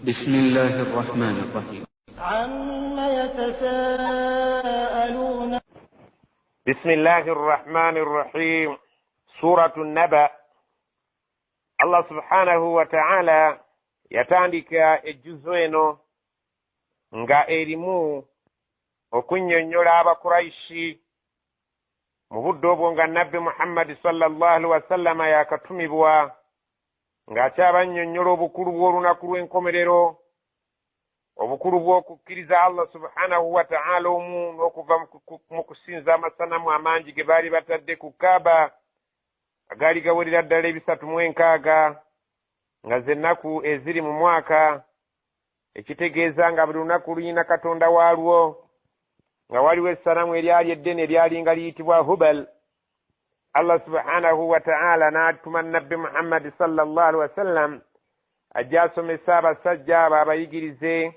بسم الله الرحمن الرحيم. عم يتساءلون. بسم الله الرحمن الرحيم. Suratu Naba. Allah subhanahu wa ta'ala yatandika ejjuzo eno nga erimu okunnyonnyola Abakuraishi mu budde obwo nga Nabbi Muhammadi sallallahu alaihi wasallama yakatumibwa, ng'akyabannyonnyola obukulu bw'olunaku lw'enkomerero, obukulu bw'okukkiriza Allah subhanahu wa ta'ala omu n'okuva mu kusinza amasanamu amangi ge baali batadde ku Kaaba, agaali gawerera ddala 360, nga ze nnaku eziri mu mwaka, ekitegeeza nga buli lunaku luyina katonda waalwo, nga waliwo essanamu eryali eddene eryalinga liyitibwa Hubal. Allah subhanahu wa ta'ala n'atuma Nabbi Muhammadi sallallahu alaihi wasallam ajja asomesa abasajja abo, abayigirize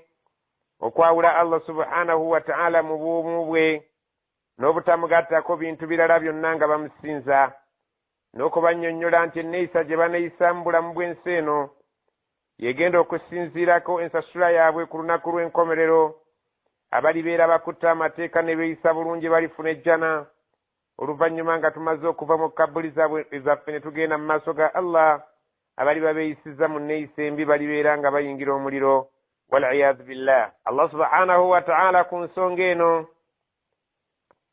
okwawula Allah subhanahu wa ta'ala mu buomu bwe n'obutamugattako bintu birala byonna nga bamusinza, n'okubannyonnyola nti enneeyisa gye baneeyisa mu bulamu bw'ensi eno yegenda okusinziirako ensasula yaabwe ku lunaku lw'enkomerero. Abalibeera bakutte amateeka ne beeyisa bulungi balifuna ejjana, oluvannyuma nga tumaze okuva mu kabbuli zaffe ne tugenda mu maaso ga Allah. Abaliba beeyisiza mu nneeyisa embi balibeera nga bayingira omuliro, waliyadu billah. Allah subhanahu wa ta'ala ku nsonga eno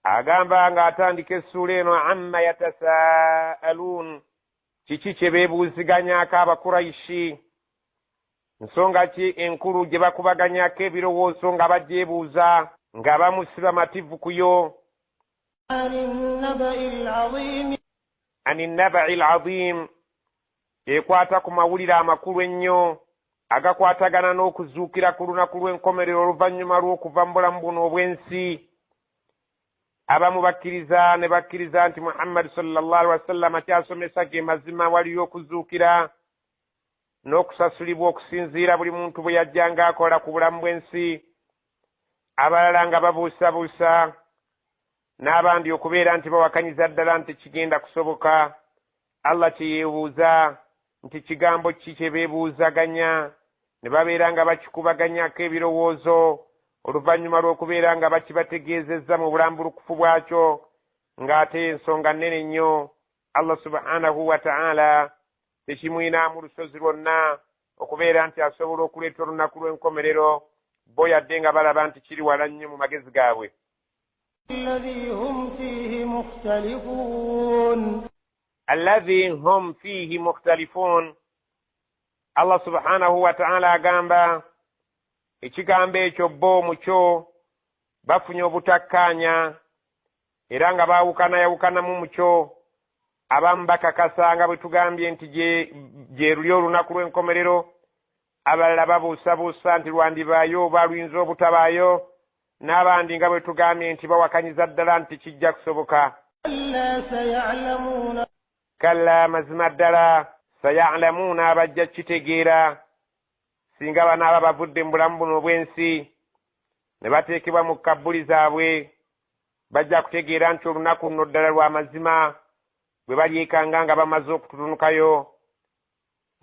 agamba ng'atandika essuula eno, amma yatasaaluun, kiki kye beebuuziganyako Abakuraishi? Nsonga ki enkulu gye bakubaganyako ebirowoozo nga bagyebuuza, nga bamusiba mativu ku yo? عن النبأ العظيم. Ani nabai lazim, ekwata ku mawulire amakulu ennyo agakwatagana n'okuzuukira ku lunaku lw'enkomerero oluvannyuma lw'okuva mu bulamu buno obw'ensi. Abamu bakkiriza ne bakkiriza nti Muhammadi sallallahu alaihi wasallama kyasomesa ge mazima, waliyo okuzuukira n'okusasulibwa okusinziira buli muntu bwe yajjanga akola ku bulamu bw'ensi. Abalala nga babuusabuusa, n'abandi okubeera nti bawakanyiza ddala nti kigenda kusoboka. Allah kye yeebuuza nti kigambo ki kye beebuuzaganya ne babeera nga bakikubaganyako ebirowoozo oluvannyuma lw'okubeera nga bakibategeezezza mu bulambulukufu bwakyo, ng'ate ensonga nnene nnyo. Allah subhanahu wa ta'ala tekimwinaamu lusozi lwonna okubeera nti asobola okuleeta olunaku lw'enkomerero, bo yadde nga balaba nti kiri wala nnyo mu magezi gaabwe. الذي هم فيه مختلفون. Alladhi hum fihi mukhtalifun. Allah subhanahu wa ta'ala agamba ekigambo ekyo bo mukyo bafunye obutakkaanya era nga baawukanayawukanamu mukyo. Abamu bakakasa nga bwe tugambye nti gye luli olunaku lw'enkomerero, abalala babuusabuusa nti lwandibaayo oba luyinza obutabaayo, n'abandi nga bwe tugambye nti bawakanyiza ddala nti kijja kusoboka. كلا سيعلمون. Kalla, mazima ddala, sayalamuuna, abajja kitegeera singa banaaba bavudde mu bulamu buno obw'ensi ne bateekebwa mu kabbuli zaabwe, bajja kutegeera nti olunaku luno ddala lwa mazima, bwe balyekanga nga bamaze okututunukayo,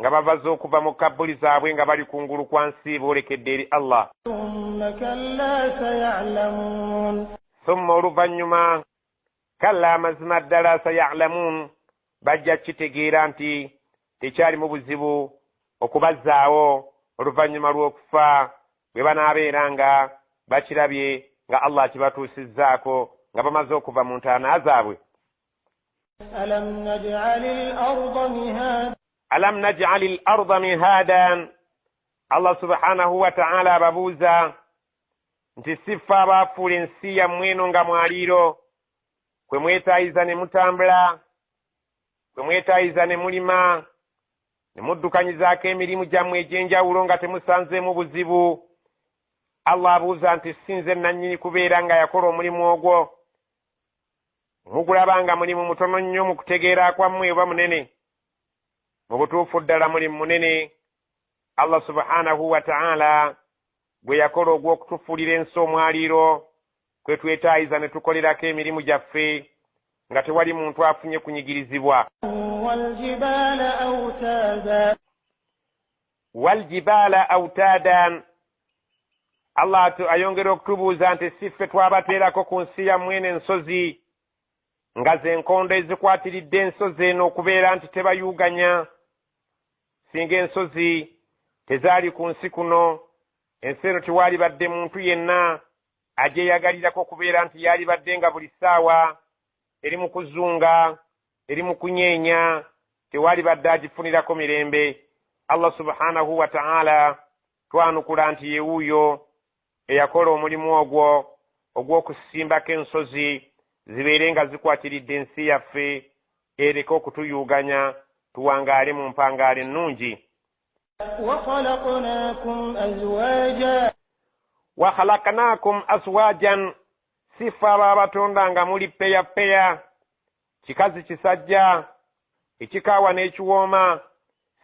nga bavaze okuva mu kabbuli zaabwe, nga bali kungulu kwa nsi boolekedde eri Allah. ثم كلا سيعلمون. Summa, oluvannyuma, kalla, amazima ddala, sayalamuun, bajja kitegeera nti tekyalimu buzibu okubazzaawo oluvannyuma lw'okufa, bwe banaabeera nga bakirabye nga Allah akibatuusizzaako nga bamaze okuva mu ntaana zaabwe. ألم نجعل الأرض مهادا. Alam najali l arda mihaadan. Allah subhanahu wa ta'ala ababuuza nti si ffe abaafuula ensi yammwe eno nga mwaliiro kwe mwetaayiza ne mutambula, kwe mwetaayiza ne mulima ne muddukanyizaako emirimu gyammwe egy'enjawulo nga temusanzeemu buzibu? Allah abuuza nti si nze nannyini kubeera nga yakola omulimu ogwo? Mugulaba nga mulimu mutono nnyo mu kutegeera kwammwe oba munene? Mu butuufu ddala mulimu munene Allah subhanahu wa ta'ala gwe yakola ogw'okutufuulira ensi omwaliiro kwe twetaayiza ne tukolerako emirimu gyaffe nga tewali muntu afunye kunyigirizibwa. والجبال أوتادا. Waljibaala autaadan, Allah ayongera okutubuuza nti si ffe twabateerako ku nsi yammwe eno ensozi nga z'enkondo ezikwatiridde ensozi eno okubeera nti tebayuuganya. Singa ensozi tezaali ku nsi kuno, ensi eno tewaalibadde muntu yenna agyeyagalirako okubeera nti yaalibadde nga buli ssaawa eri mu kuzunga, eri mu kunyeenya, tewaalibadde agifunirako mirembe. Allah subhanahu wa ta'ala twanukula nti ye wuuyo eyakola omulimu ogwo ogw'okusimbako ensozi zibeere nga zikwatiridde ensi yaffe ereke okutuyuuganya, tuwangaale mu mpangaala ennungi. Wa khalaqnaakum azwaaja. Wa khalaqnaakum azwaajan, si ffe abaabatonda nga muli peya peya, kikazi kisajja, ekikaawa n'ekiwooma,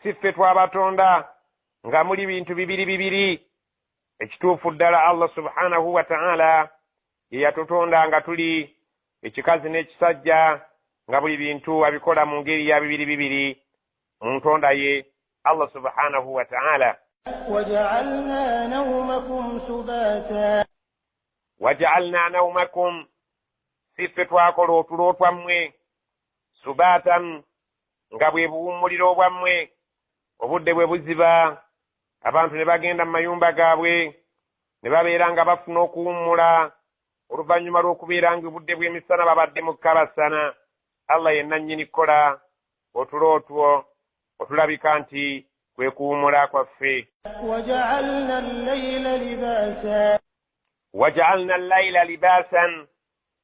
si ffe twabatonda nga muli bintu bibiri bibiri. Ekituufu ddala Allah subhanahu wa ta'ala ye yatutonda nga tuli ekikazi n'ekisajja, nga buli bintu abikola mu ngeri ya bibiri bibiri mu ntonda ye Allah subhanahu wa ta'ala. Waja'alna nawmakum subaata. Waja'alna nawmakum, si ffe twakola otulo twammwe subaatan, nga bwe buwummuliro bwammwe. Obudde bwe buziba abantu ne bagenda mu mayumba gaabwe ne babeera nga bafuna okuwummula oluvannyuma lw'okubeera nga obudde bw'emisana babadde mu kabasana. Allah ye nannyini kukola otulo otwo otulabika nti kwe kuwummula kwaffe. Waja'alna al-layla libaasa. Waja'alna al-layla libaasan,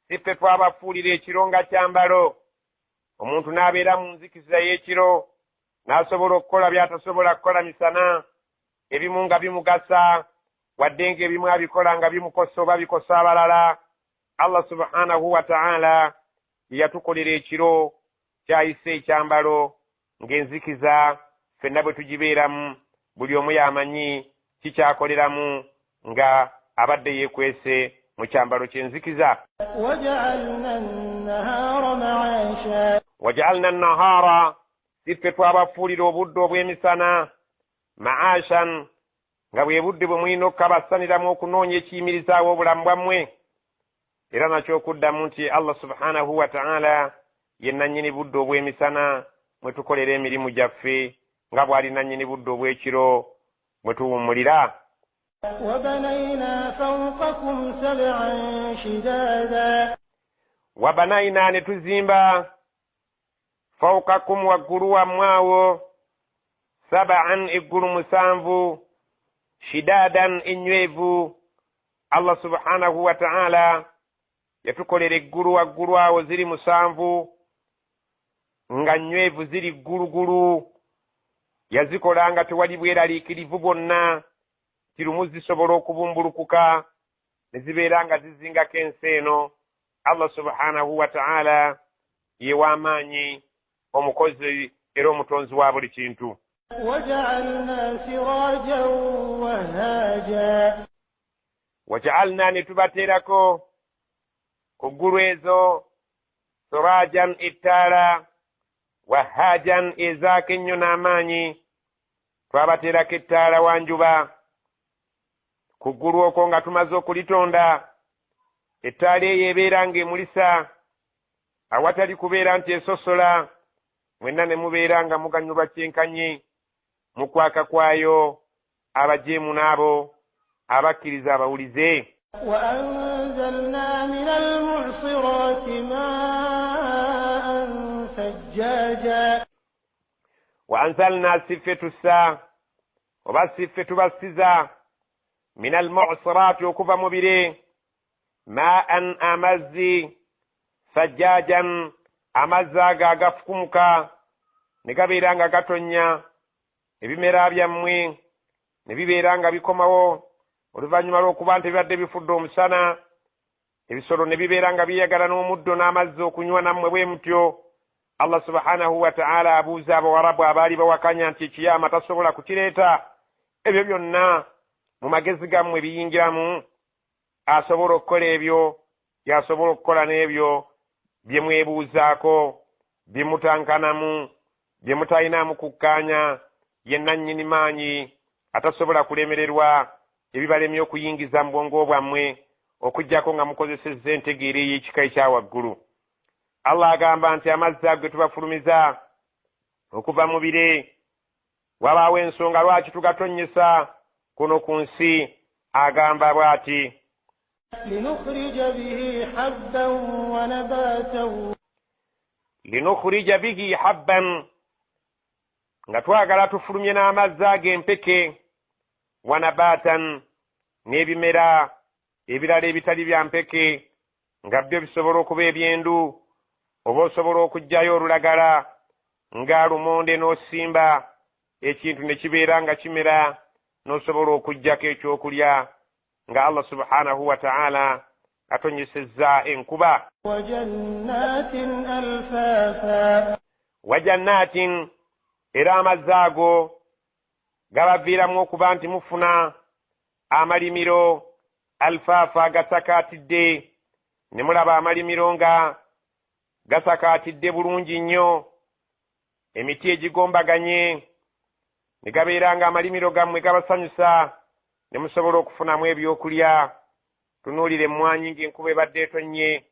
si ffe twabafuulira ekiro nga kyambalo, omuntu n'abeera mu nzikiza y'ekiro n'asobola okukola by'atasobola kukola misana, ebimu nga bimugasa wadde ng'ebimu abikola nga bimukosa oba bikosa abalala. Allah subhanahu wa ta'ala ye yatukolera ekiro kyayise ekyambalo ng'enzikiza ffenna bwe tugibeeramu, buli omu y'amanyi kikyakoleramu nga abadde yeekwese mu kyambalo ky'enzikiza. Waja'alna an-nahaara ma'aasha. Waja'alna an-nahaara, si ffe twabafuulira obudde obw'emisana ma'aashan, nga bwe budde bwe mulina okukabasaniramu okunoonya ekiyimirizaawo obulamu bwammwe. Era nakyo okuddamu nti Allah subhanahu wa ta'ala ye nannyini budde obw'emisana mwe tukolera emirimu gyaffe, nga bw'ali nannyini budde obw'ekiro mwe tuwummulira. Wabanayna fawqakum sab'an shidaada. Wabanayna, ne tuzimba fawqakum, waggulu wammwe awo, sab'an, eggulu musanvu, shidaadan, ennywevu. Allah subhanahu wa ta'ala yatukolera eggulu waggulu awo ziri musanvu nga nnywevu, ziri ggulugulu, yazikola nga tewali bweraliikirivu bwonna kirumu zisobola okubumbulukuka ne zibeera nga zizingako ensi eno. Allah subhanahu wa ta'ala ye w'amaanyi, omukozi era omutonzi wa buli kintu. Waja'alna sirajan wahaaja. Waja'alna, ne tubateerako ku ggulu ezo sirajan, ettaala, wahaajan, ezaako ennyo n'amaanyi. Twabateerako ettaala wanjuba ku ggulu okwo nga tumaze okulitonda, ettaala eyo ebeera ng'emulisa awatali kubeera nti esosola, mwenna ne mubeera nga muganyulwa kyenkanyi mu kwaka kwayo, abajeemu n'abo abakkiriza abawulize. Wa anzalna min al-mu'sirati ma'an thajjaja. Wa anzalna, si ffe tussa oba si ffe tubasiza, min al-mu'sirati, okuva mu bire, ma'an, amazzi, sajjaajan, amazzi ago agafukumuka ne gabeera nga gatonnya ebimera byammwe ne bibeera nga bikomawo oluvannyuma lw'okuba nti bibadde bifudde omusana, ebisolo ne bibeera nga byeyagala n'omuddo n'amazzi okunywa, nammwe bwe mutyo. Allah subhanahu wa ta'ala abuuza abawarabu abaali bawakanya nti ekiyama tasobola kukireeta, ebyo byonna mu magezi gammwe biyingiramu? Asobola okukola ebyo, yasobola okukola n'ebyo bye mwebuuzaako, bye mutankanamu, bye mutalinaamu kukkaanya. Ye nannyini maanyi atasobola kulemererwa ebibalemye okuyingiza mu bwongo bwammwe okuggyako nga mukozesezza entegeera ey'ekika ekya waggulu. Allah agamba nti amazzi ago ge tubafulumiza okuva mu bire, wabaawo ensonga lwaki tugatonnyesa kuno ku nsi. Agamba bw'ati, Linukhrija bihi habban wa nabaatan. Linukhrija bihi habban, nga twagala tufulumye n'amazzi ago empeke, wa nabaatan, n'ebimera ebirala ebitali bya mpeke, nga byo bisobola okuba ebyendu, oba osobola okuggyayo olulagala nga lumonde n'osimba ekintu ne kibeera nga kimera, n'osobola okuggyako ekyokulya nga Allah subhanahu wa ta'ala atonyesezza enkuba. Wajannaatin alfaafa. Wajannaatin, era amazzi ago gabaviiramu okuba nti mufuna amalimiro alfaafa agasakaatidde, ne mulaba amalimiro nga gasakaatidde bulungi nnyo, emiti egigombaganye, ne gabeera nga amalimiro gammwe gabasanyusa, ne musobola okufunamu ebyokulya. Tunuulira emmwanyi ng'enkuba ebadde etonnye,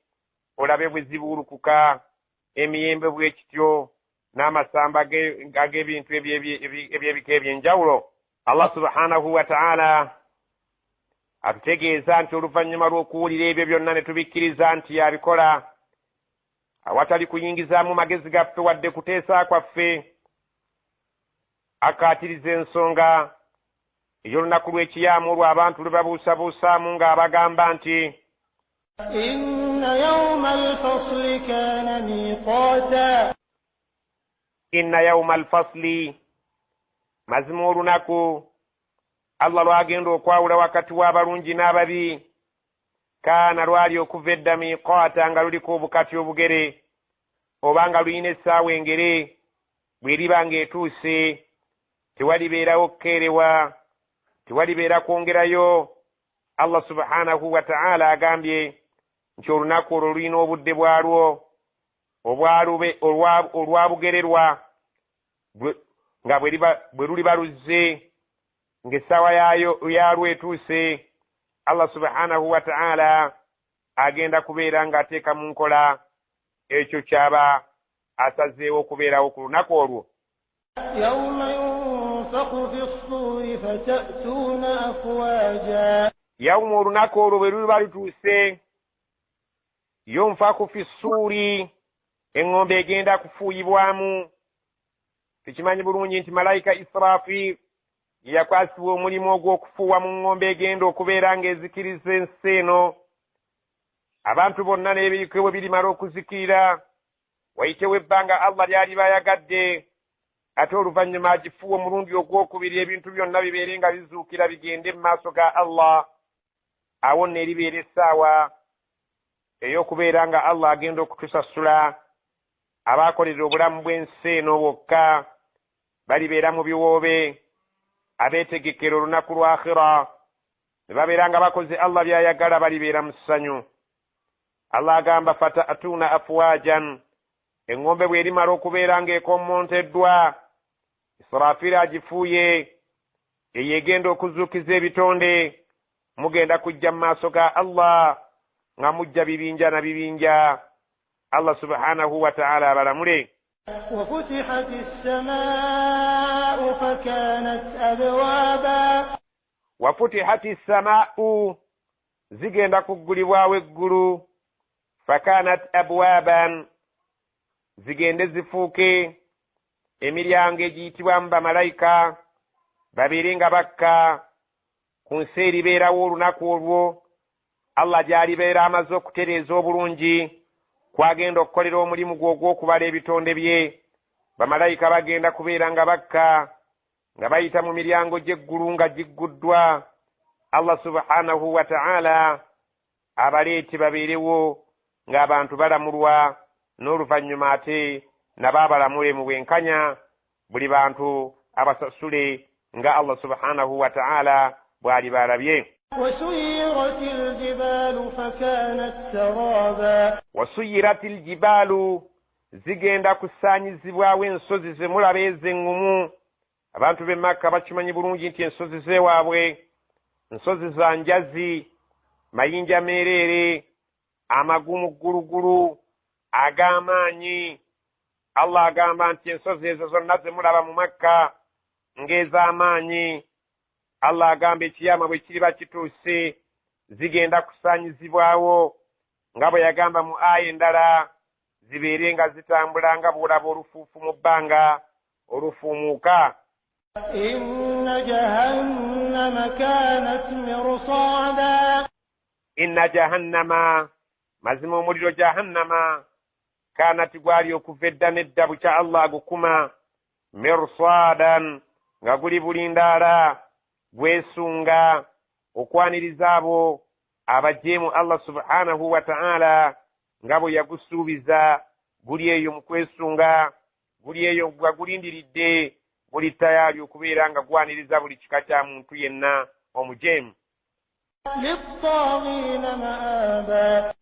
olabe bwe zibuulukuka, emiyembe bwe kityo, n'amasamba ag'ebintu eby'ebika eby'enjawulo. Allah subhanahu wa ta'ala atutegeeza nti oluvannyuma lw'okuwulira ebyo byonna ne tubikkiriza nti yabikola awatali kuyingizaamu magezi gaffe wadde kuteesa kwaffe, akkaatiriza ensonga ey'olunaku lw'ekiyaamu olwo abantu lwe babuusabuusaamu ng'abagamba nti, Inna yawma alfasli kaana miiqaata. Inna yawma alfasli, mazima olunaku Allah lw'agenda okwawula wakati w'abalungi n'ababi, kaana lwali okuva edda miiqaata, nga luliko obukati obugere, oba nga lulina essaawa engere, bw'eriba ng'etuuse tewalibeerawo kukeerewa, tewalibeera kwongerayo. Allah subhanahu wa ta'ala agambye nti olunaku olwo lulina obudde bwalwo olwabugererwa, nga bwe luliba luzze ng'essaawa yaalwo etuuse, Allah subhanahu wa ta'ala agenda kubeera ng'ateeka mu nkola ekyo ky'aba asazeewo okubeerawo ku lunaku olwo. Yawma yunfakhu fi ssuuri fata'tuuna afwaaja. Yawma, olunaku olwo bwe luliba lutuuse, yunfaku fi ssuuri, eŋŋombe egenda kufuuyibwamu. Tukimanyi bulungi nti malayika Israfil ye yakwasibwa omulimu ogw'okufuuwa mu ŋŋombe egenda okubeera ng'ezikiriza ensi eno. Abantu bonna n'ebiriko bwe birimala okuzikirira, wayitewo ebbanga Allah ly'aliba ayagadde, ate oluvannyuma agifuuwa omulundi ogwokubiri, ebintu byonna bibeere nga bizuukira bigende mu maaso ga Allah. Awo nno eribeera essaawa ey'okubeera nga Allah agenda okutusasula. Abaakolerera obulamu bw'ensi eno bwokka balibeera mu biwoobe, abeetegekera olunaku lwa akhira ne babeera nga bakoze Allah by'ayagala balibeera mu ssanyu. Allah agamba fata'tuuna afwajan, eŋŋombe bw'erimala okubeera ng'ekommonteddwa, Israfiri agifuuye, eyo egenda okuzuukiza ebitonde, mugenda kujja mu maaso ga Allah nga mujja bibinja na bibinja, Allah subhanahu wa ta'ala abalamule. Wafutihati samaau fakanat abwaba. Wafutihati samaau, zigenda kuggulibwawo eggulu, fakanat abwaban, zigende zifuuke emiryango egiyitibwamu bamalayika babeere nga bakka ku nsi eribeerawo olunaku olwo Allah gy'alibeera amaze okutereeza obulungi kw'agenda okukolera omulimu gwe ogw'okubala ebitonde bye. Bamalayika bagenda kubeera nga bakka nga bayita mu miryango gy'eggulu nga gigguddwa, Allah subhanahu wa ta'ala abaleete babeerewo ng'abantu balamulwa, n'oluvannyuma ate nabo abalamule mu bwenkanya, buli bantu abasasule nga Allah subhanahu wa ta'ala bw'aliba alabye. Wasuyirat ljibaalu fakanat saraaba. Wasuyirat ljibaalu, zigenda kusaanyizibwawo ensozi ze mulaba ezo eŋŋumu. Abantu b'e Makka bakimanyi bulungi nti ensozi z'ewaabwe nsozi za njazi, mayinja meereere, amagumu ggulugulu ag'amaanyi. Allah agamba nti ensozi ezo zonna ze mulaba mu Makka ng'ez'amaanyi, Allah agamba ekiyama bwe kiriba kituuse zigenda kusaanyizibwawo, nga bwe yagamba mu aya endala, zibeere nga zitambula nga bw'olaba olufuufu mu bbanga olufuumuuka. Inna jahannama kanat mirsada. Inna jahannama, mazima omuliro jahannama, kanati gwali okuva edda n'edda bukya Allah agukuma, mirsadan, nga guli bulindaala, gwesunga okwaniriza abo abajeemu Allah subhanahu wa ta'ala nga bwe yagusuubiza. Guli eyo mu kwesunga, guli eyo nga gulindiridde, guli tayali okubeera nga gwaniriza buli kika kya muntu yenna omujeemu. Littaghina ma'aba.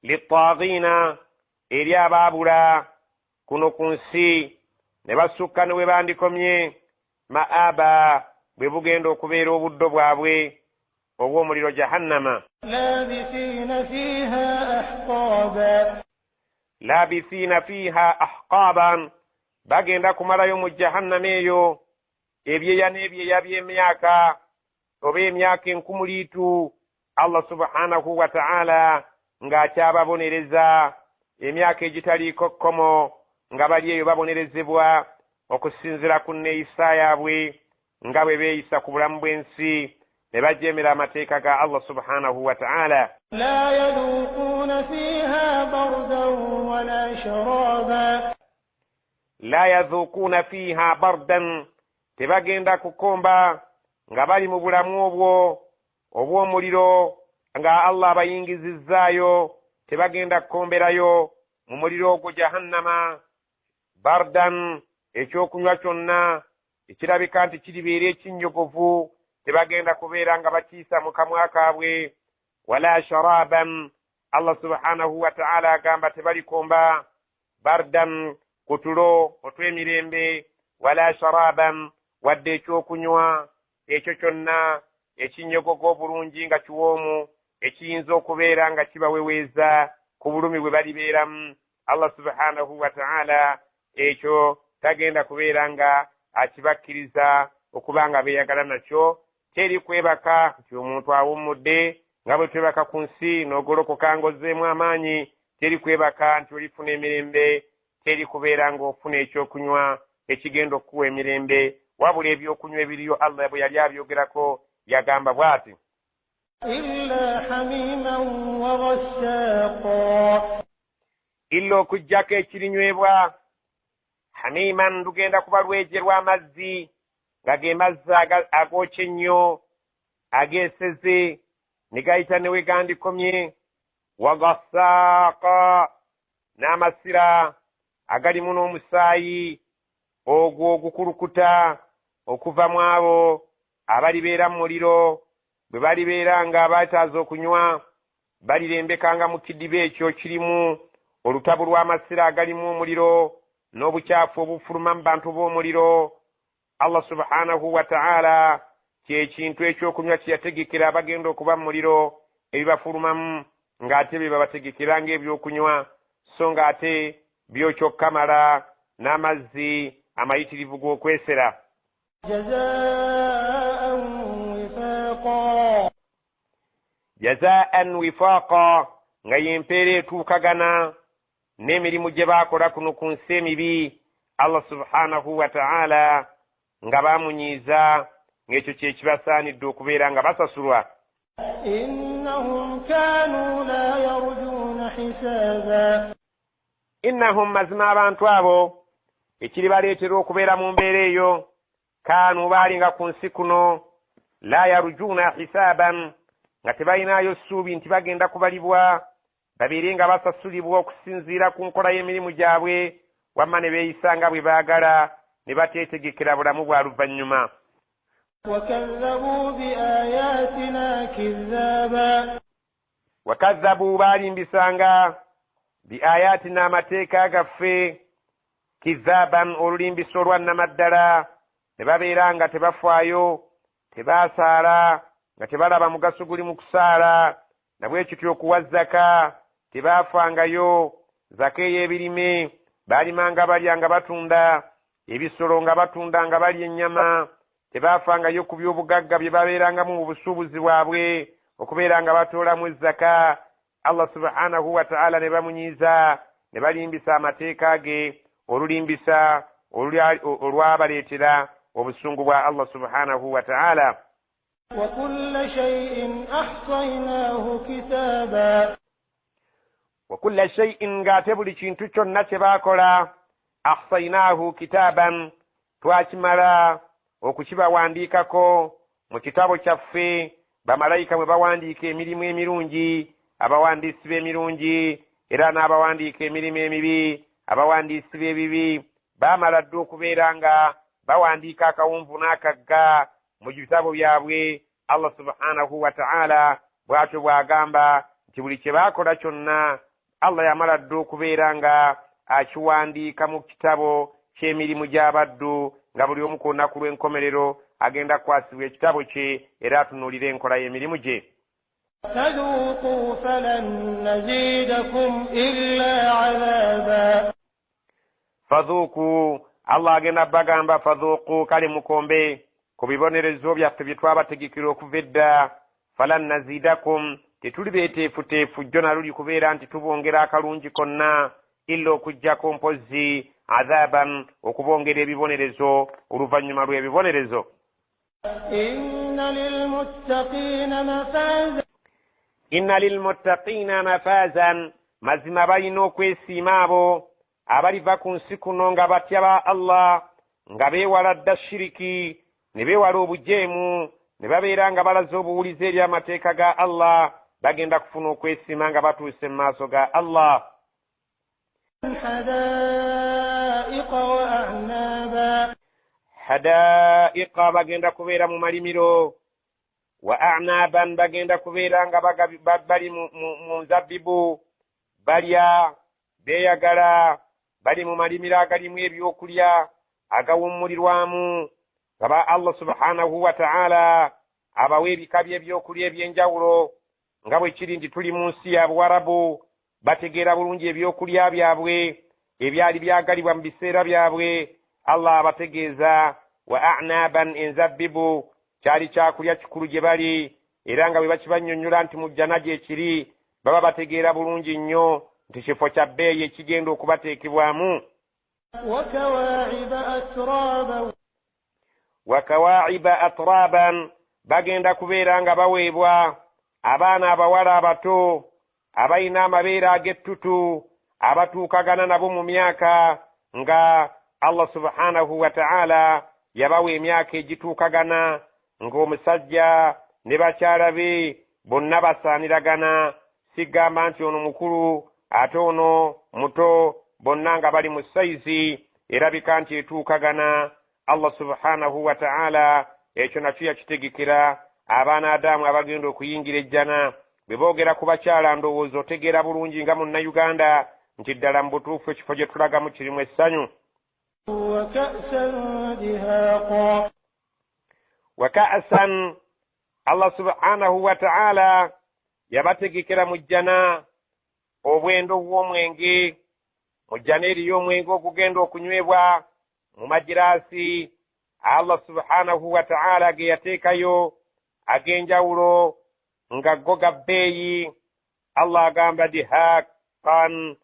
Littaghina, eri abaabula kuno ku nsi ne basukka ne we bandikomye, ma'aba, bwe bugenda okubeera obuddo bwabwe obw'omuliro jahannama. Labithina fiha ahqaba. Labithina fiha ahqaban, bagenda kumalayo mu jahannama eyo ebyeya n'ebyeya by'emyaka oba emyaka enkumuliitu, Allah subhanahu wa ta'ala ng'akyababonereza emyaka egitaliiko kkomo, nga bali eyo babonerezebwa okusinziira ku nneeyisa yaabwe nga bwe beeyisa ku bulamu bw'ensi ne bajeemera amateeka ga Allah subhanahu wa ta'ala. La yadhuquna fiha bardan wala sharaba. La yadhuquna fiha bardan, tebagenda kukomba nga bali mu bulamu obwo obw'omuliro nga Allah abayingizizzaayo, tebagenda kukomberayo mu muliro ogwo jahannama. Bardan, ekyokunywa kyonna ekirabika nti kiribeera ekinnyogovu, tebagenda kubeera nga bakiisa mu kamwa kaabwe. Wala sharaban, Allah subhanahu wa ta'ala agamba tebalikomba bardan ku tulo otw'emirembe, wala sharaban, wadde ekyokunywa ekyo kyonna ekinnyogoga obulungi nga kiwoomu ekiyinza okubeera nga kibaweweeza ku bulumi bwe balibeeramu. Allah subhanahu wa ta'ala ekyo tagenda kubeera nga akibakkiriza okuba nga beeyagala nakyo. Teri kwebaka nti omuntu awummudde nga bwe twebaka ku nsi n'ogolokoka ng'ozzeemu amaanyi. Teri kwebaka nti olifuna emirembe, teri kubeera ng'ofuna ekyokunywa ekigenda okukuwa emirembe, wabula ebyokunywa ebiriyo Allah bwe yali abyogerako yagamba bw'ati: Illa hamiman wa ghassaqa. Illa okuggyako ekirinywebwa, hamiman, lugenda kuba lweje lw'amazzi nga ge mazzi agookya ennyo ageeseze ne gayita ne we gandikomye, wa ghassaqa, n'amasira agalimu n'omusaayi ogwo ogukulukuta okuva mu abo abalibeera mu muliro. Bwe balibeera nga baataaza okunywa, balirembekanga mu kidiba ekyo kirimu olutabu lw'amasira agalimu omuliro n'obukyafu obufuluma mu bantu b'omuliro. Allah subhanahu wa ta'ala kye kintu ekyokunywa kye yategekera abagenda okuba mu muliro, ebibafulumamu ng'ate bye babategekera ng'ebyokunywa, so ng'ate byokya okukamala n'amazzi amayitirivu g'okwesera. Jazaan wifaqa. Jazaan wifaqa, nga y'empeera etuukagana n'emirimu gye baakola kuno ku nsi emibi. Allah subhanahu wa ta'ala nga baamunyiiza, ng'ekyo kye kibasaanidde okubeera nga basasulwa. Innahum kanu la yarjuna hisaba. Innahum, mazima abantu abo ekiribaleetera okubeera mu mbeera eyo, kaanu baalinga ku nsi kuno, la yarjuna hisaban, nga tebalinaayo ssuubi nti bagenda kubalibwa babeere nga basasulibwa okusinziira ku nkola y'emirimu gyabwe, wamma ne beeyisa nga bwe baagala ne bateetegekera bulamu bwa luvannyuma. Wakadhabu biayatina kidhaba. Wakadhabu, baalimbisanga, biayatina, amateeka gaffe, kidhaban, olulimbiso olwa nnamaddala. Ne babeera nga tebafaayo, tebasaala, nga tebalaba mugaso guli mu kusaala. Nabwe kityo okuwa zaka tebaafangayo. Zaka ey'ebirime baalimanga balya nga batunda, ebisolo nga batunda nga balya ennyama. Tebaafangayo ku byobugagga bye babeerangamu mu busuubuzi bwabwe okubeera nga batoolamu zaka. Allah subhanahu wa ta'ala ne bamunyiiza, ne balimbisa amateeka ge olulimbisa olwabaleetera obusungu bwa Allah subhanahu wa ta'ala. Wa shay'in ahsaynahu kitaba, wa kulla shay'in, ng'ate buli kintu kyonna kye baakola, ahsaynahu kitaban, twakimala okukibawandiikako mu kitabo kyaffe. Bamalayika bwe bawandiika emirimu emirungi, abawandiisi b'emirungi, era n'abawandiika emirimu emibi, abawandiisi b'ebibi, baamala dda okubeera nga bawandiika akawunvu n'akagga mu bitabo byabwe. Allah subhanahu wa ta'ala bw'atyo bw'agamba nti buli kye baakola kyonna Allah yamala dda okubeera nga akiwandiika mu kitabo ky'emirimu gy'abaddu, nga buli omu ku lunaku lw'enkomerero agenda kukwasibwa ekitabo kye era atunuulire enkola y'emirimu gye. Fadhuqu falan nazidakum illa adhaba, Fadhuku, Allah agenda bagamba fadhuku, kale mukombe ku bibonerezo byaffe bye twabategekera okuva edda. Falan nazidakum, tetuli beeteefuteefu jjo na luli kubeera nti tubongera akalungi konna, illa okuggyako mpozzi adhaban, okubongera ebibonerezo oluvannyuma lw'ebibonerezo. Inna lilmuttaqiina mafaza, Inna lilmuttaqiina mafazan, mazima balina okwesiima abo abaliva ku nsi kuno nga batya ba Allah, nga beewala dda shiriki, ne beewala obujeemu, ne babeera nga balaze obuwulize eri amateeka ga Allah. Bagenda kufuna okwesiima nga batuuse mu maaso ga Allah. Hadaiqa wa a'naba, Hadaiqa, bagenda kubeera mu malimiro, wa a'naban, bagenda kubeera nga bali mu nzabbibu, balya beeyagala, bali mu malimiro agalimu ebyokulya agawummulirwamu, nga ba Allah subhanahu wa ta'ala abawa ebika by'ebyokulya eby'enjawulo. Nga bwe kiri nti tuli mu nsi ya Buwarabu, bategeera bulungi ebyokulya byabwe ebyali byagalibwa mu biseera byabwe. Allah abategeeza wa a'naban, enzabbibu kyali kyakulya kikulu gye bali, era nga bwe bakibannyonnyola nti mu jjana gye kiri, baba bategeera bulungi nnyo nti kifo kya bbeeyi ekigenda okubateekebwamu. Wakawaiba atraba, Wakawaiba atraban, bagenda kubeera nga baweebwa abaana abawala abato abalina amabeere ag'ettutu abatuukagana nabo mu myaka, nga Allah subhanahu wa ta'ala yabawa emyaka egituukagana, ng'omusajja ne bakyala be bonna basaaniragana. Sigamba nti ono mukulu ate ono muto, bonna nga bali mu sayizi erabika nti etuukagana. Allah subhanahu wa ta'ala ekyo nakyo yakitegekera abaana Adamu abagenda okuyingira ejjana. Bwe boogera ku bakyala, ndowooza otegeera bulungi nga Munnayuganda nti ddala mu butuufu ekifo gye tulagamu kirimu essanyu. Wa ka'san dihaqa, Wa ka'san, Allah subhanahu wa ta'ala yabategekera mu jjana obwendo bw'omwenge. Mu jjana eriyo omwenge ogugenda okunywebwa mu magiraasi Allah subhanahu wa ta'ala ge yateekayo ag'enjawulo, nga go ga bbeeyi. Allah agamba dihaqan,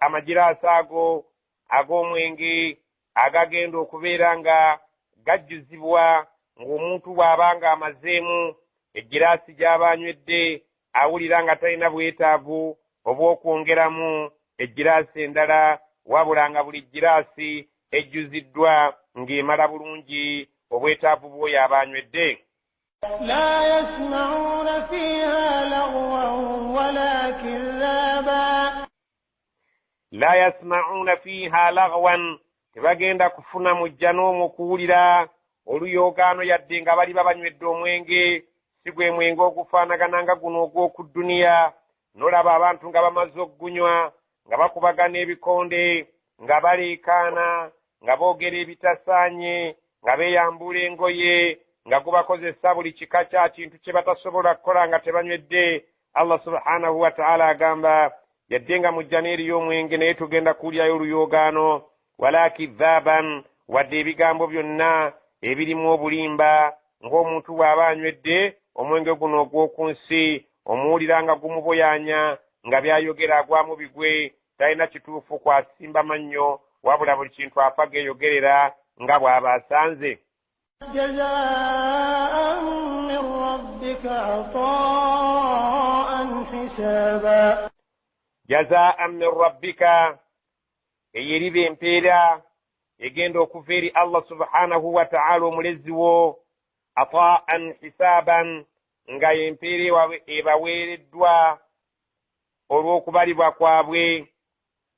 amagiraasi ago ag'omwenge agagenda okubeera nga gajjuzibwa, ng'omuntu bw'aba nga amazeemu egiraasi gy'aba anywedde awulira nga talina bwetaavu obw'okwongeramu egiraasi endala, wabula nga buli giraasi ejjuziddwa ng'emala bulungi obwetaavu bw'oyo aba anywedde. La yasma'una fiha lagwan wala kidhaba, La yasma'una fiha lagwan, tebagenda kufuna mu jjana omwo kuwulira oluyoogaano yadde nga baliba banywedde omwenge. Si gwe mwenge ogufaanagana nga guno ogw'oku dduniya, nolaba abantu nga bamaze okugunywa nga bakubagana ebikonde, nga baleekaana, nga boogera ebitasaanye. nga beeyambula engoye, nga gubakozesa buli kika kya kintu kye batasobola kukola nga tebanywedde. Allah subhanahu wataala agamba, yadde nga mu jjana eriyo omwenge, naye tugenda kuwulirayo oluyoogaano. Wala kidhaaban, wadde ebigambo byonna ebirimu obulimba, ng'omuntu bw'aba anywedde omwenge guno ogw'oku nsi, omuwulira nga gumuboyanya, nga by'ayogera agwamu bigwe, talina kituufu kwasimba mannyo, wabula buli kintu afa geeyogerera nga bw'aba asanze. Jazaan min rabbika ataan hisaaba. Jazaan min rabbika, eyo eriba empeera egenda okuva eri Allah subhanahu wa ta'ala omulezi wo, ataan hisaaban, nga empeera ebaweereddwa olw'okubalibwa kwabwe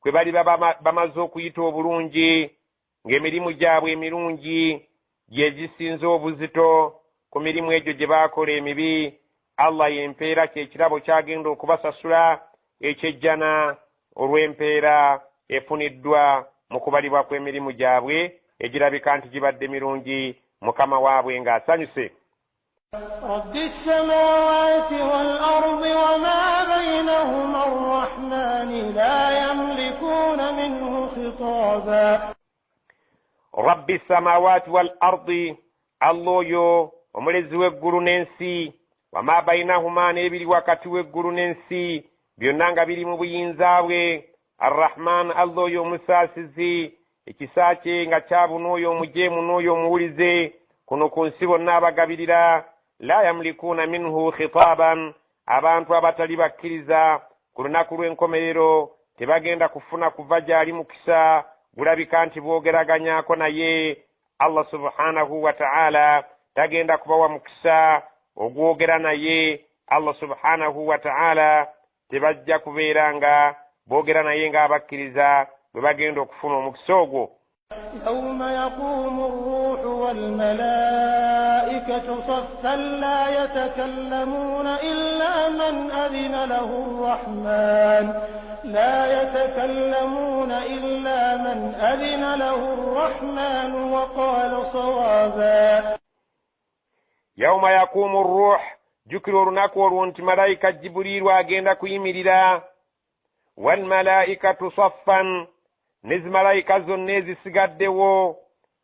kwe baliba bamaze okuyita obulungi, ng'emirimu gyabwe emirungi gye gisinze obuzito ku mirimu egyo gye baakola emibi. Allah y'empeera, kyekirabo kyagenda okubasasula ekyejjana olw'empeera efuniddwa mu kubalibwa kw'emirimu gyabwe egirabika nti gibadde mirungi, mukama waabwe ng'asanyuse. Rabbi ssamaawaati wal ardi wa ma baynahuma arrahmaani la yamlikuuna minhu khitaaba. Rabbi ssamaawaati wal ardi, Allah oyo omulezi w'eggulu n'ensi, wama bainahuma, n'ebiri wakati w'eggulu n'ensi byonna nga biri mu buyinza bwe. Arrahman, Allah oyo omusaasizi, ekisa kye nga kyabuna oyo omujeemu n'oyo omuwulize, kuno ku nsi bonna abagabirira. La yamlikuuna minhu khitaaban, abantu abatali bakkiriza ku lunaku lw'enkomerero tebagenda kufuna kuva gy'ali mukisa gulabika nti boogeraganyako naye. Allah subhanahu wa ta'ala tagenda kubawa mukisa ogwogera naye. Allah subhanahu wa ta'ala tebajja kubeera nga boogera naye ng'abakkiriza bwe bagenda okufuna omukisa ogwo. Yawma yaqumu rruuhu walmalaa'ikatu saffan laa yatakallamuuna illaa man adhina lahu rrahmaan, laa yatakallamuuna illaa man adhina lahu rrahmaanu wa qaala sawaaba. Yawma yaqumu rruuh, jjukira olunaku olwo nti malayika Jibuliiru agenda kuyimirira, walmalaa'ikatu saffan, ne zimalayika zonna ezisigaddewo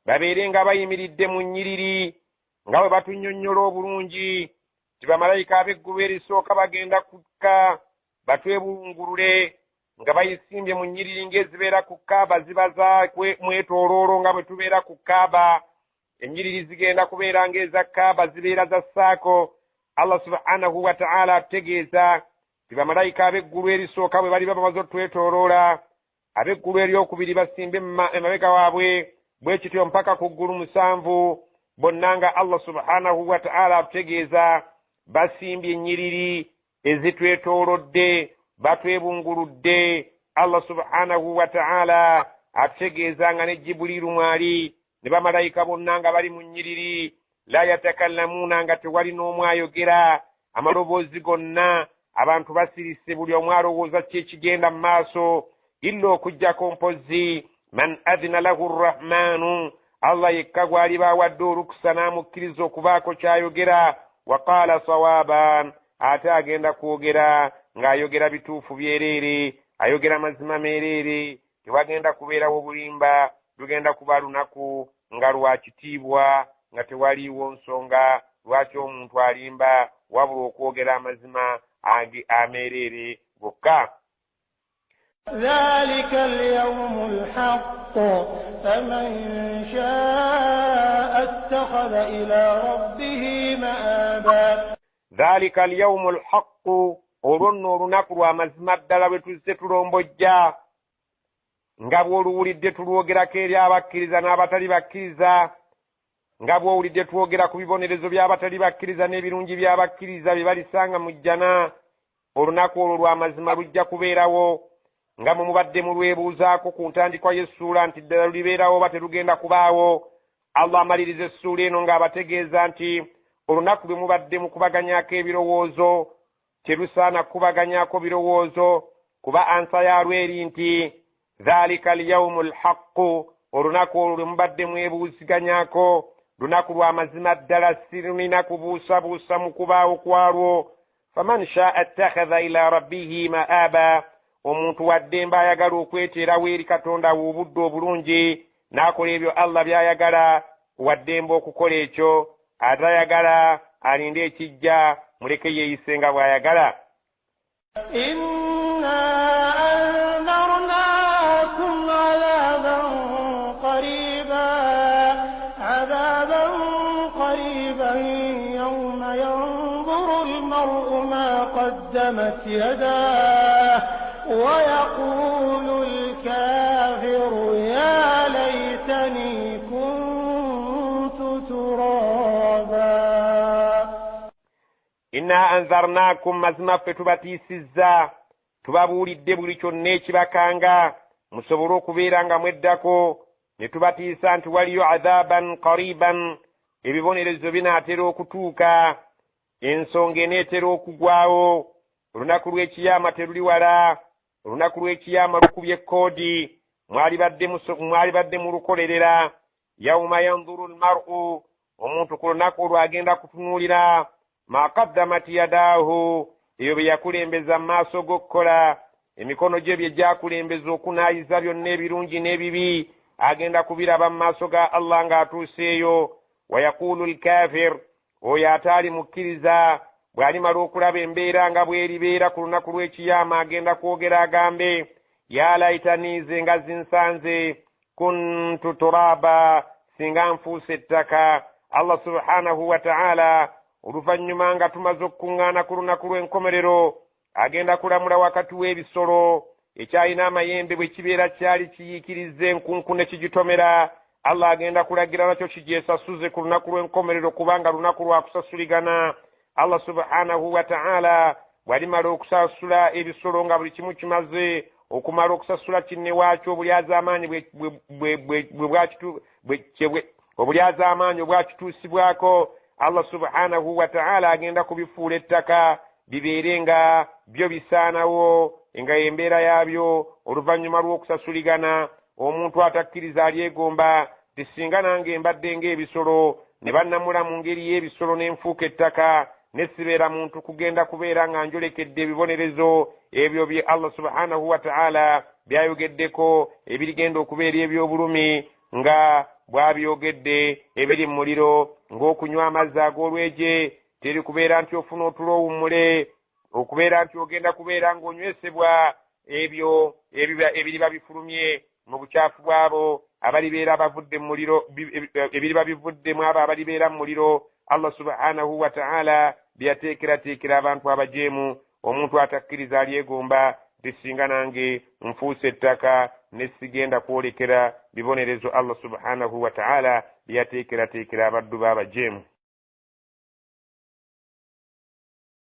babeere nga bayimiridde mu nnyiriri, nga bwe batunnyonnyola obulungi nti bamalayika ab'eggulu erisooka bagenda kukka batwebungulule nga bayisimbye mu nnyiriri ng'ezibeera ku Kaaba, ziba za mwetooloolo nga bwe tubeera ku Kaaba. Ennyiriri zigenda kubeera ng'eza Kaaba, zibeera za ssaako. Allah subhanahu wa ta'ala atutegeeza nti bamalayika ab'eggulu erisooka bwe baliba bamaze otwetooloola, ab'eggulu eryokubiri basimbe emabega waabwe, bwe kityo mpaka ku ggulu 7, bonna nga Allah subhanahu wa ta'ala atutegeeza basimbye ennyiriri ezitwetoolodde, batwebunguludde. Allah subhanahu wa ta'ala atutegeeza nga ne Jibuliiru mwali ne bamalayika bonna nga bali mu nnyiriri, la yatakallamuuna, nga tewali n'omu ayogera, amaloboozi gonna abantu basirise, buli omu alowooza ki ekigenda mu maaso, illa okuggyako mpozzi man adhina lahu rrahmaanu, Allah yekka gw'aliba awadde olukusa n'amukkiriza okubaako ky'ayogera, wa qaala sawaaban, ate agenda kwogera ng'ayogera bituufu byereere, ayogera mazima meereere, tewagenda kubeerawo bulimba, lugenda kuba lunaku nga lwa kitiibwa, nga tewaliiwo nsonga lwaki omuntu alimba, wabula okwogera amazima ameereere gokka. Dhalika alyawmu alhaq faman shaa attakhadha ila rabbihi ma'aba. Dhalika alyawmu alhaq, olwo nno olunaku lwa mazima ddala lwe tuzze tulombojja, nga bw'oluwulidde tulwogerako eri abakkiriza n'abatali bakkiriza, nga bw'owulidde twogera ku bibonerezo by'abatali bakkiriza n'ebirungi by'abakkiriza bye balisanga mu jjana. Olunaku olwo lwa mazima lujja kubeerawo, nga mwe mubadde mulwebuuzaako ku ntandikwa y'essuula nti ddala lulibeerawo oba terugenda kubaawo. Allah amaliriza essuula eno ng'abategeeza nti olunaku lwe mubadde mukubaganyaako ebirowoozo terusaana kukubaganyaako birowoozo, kuba ansa yaalwo eri nti dhalika alyawmu alhaqqu, Olunaku olwo lwe mubadde mwebuuziganyako lunaku lwa mazima ddala, sirulina kubuusabuusa mu kubaawo kwalwo. Faman shaa ittakhadha ila rabbihi ma'aba, omuntu waddembe ayagala okweteerawo eri Katonda we obudde obulungi n'akola ebyo Allah by'ayagala, waddembe okukola ekyo. Atayagala alinde ekijja, muleke yeeyise nga bw'ayagala. Inna anzarnakum adhaban qariba, adhaban qariban yawma yanzuru almar'u ma qaddamat yadahu wa yaqulu alkafiru ya laytani kuntu turaba. Inna anzarnakum, mazima ffe tubatiisizza, tubabuulidde buli kyonna ekibakanga musobole okubeera nga mweddako, ne tubatiisa nti waliyo adhaban qariban, ebibonerezo binaatera okutuuka, ensonga eneetera okugwawo, olunaku lw'ekiyama teruli wala, olunaku lw'ekiyama lukubye koodi, mwalibadde mulukolerera. Yauma yanzuru almar'u, omuntu ku lunaku olwo agenda kutunuulira ma qaddamat yadahu, ebyo bye yakulembeza mu maaso g'okukola, emikono gye bye gyakulembeza okunaayiza byonna ebirungi n'ebibi, agenda kubiraba mu maaso ga Allah ng'atuuseeyo. Wa yaqulu alkafir, oyo ataali mukkiriza bw'alimala okulaba embeera nga bw'eribeera ku lunaku lw'ekiyama, agenda kwogera agambe, ya laitani, nze nga zinsanze, kuntu turaba, singa nfuuse ettaka. Allah subhanahu wa ta'ala oluvannyuma nga tumaze okukuŋŋaana ku lunaku lw'enkomerero, agenda kulamula wakati w'ebisolo ekyalina amayembe bwe kibeera kyali kiyiikirizza enkunku ne kigitomera, Allah agenda kulagira nakyo kigyesasuze ku lunaku lw'enkomerero, kubanga lunaku lwa kusasuligana. Allah subhanahu wa ta'ala bw'alimala okusasula ebisolo nga buli kimu kimaze okumala okusasula kinne waakyo, obulyazaamaanyi obwakituusibwako, Allah subhanahu wa ta'ala agenda kubifuula ettaka bibeere nga byo bisaanawo, nga embeera yaabyo oluvannyuma lw'okusasuligana. Omuntu atakkiriza alyegomba nti singa nange mbadde ng'ebisolo ne bannamula mu ngeri y'ebisolo ne nfuuka ettaka, ne sibeera muntu kugenda kubeera nga njolekedde ebibonerezo ebyo bye Allah subhanahu wa ta'ala byayogeddeko ebirigenda okubeera eby'obulumi nga bw'abyogedde, ebiri mu muliro ng'okunywa amazzi ag'olweje, teri kubeera nti ofuna otulo owummule, okubeera nti ogenda kubeera ng'onywesebwa ebyo ebiriba bifulumye mu bukyafu bwabo abalibeera bavudde mu muliro, ebiriba bivuddemu abo abalibeera mu muliro. Allah subhanahu wa ta'ala byateekerateekera abantu abajeemu. Omuntu atakkiriza alyegomba nti singa nange nfuuse ettaka ne sigenda kwolekera bibonerezo Allah subhanahu wa ta'ala byateekerateekera abaddu b'abajeemu.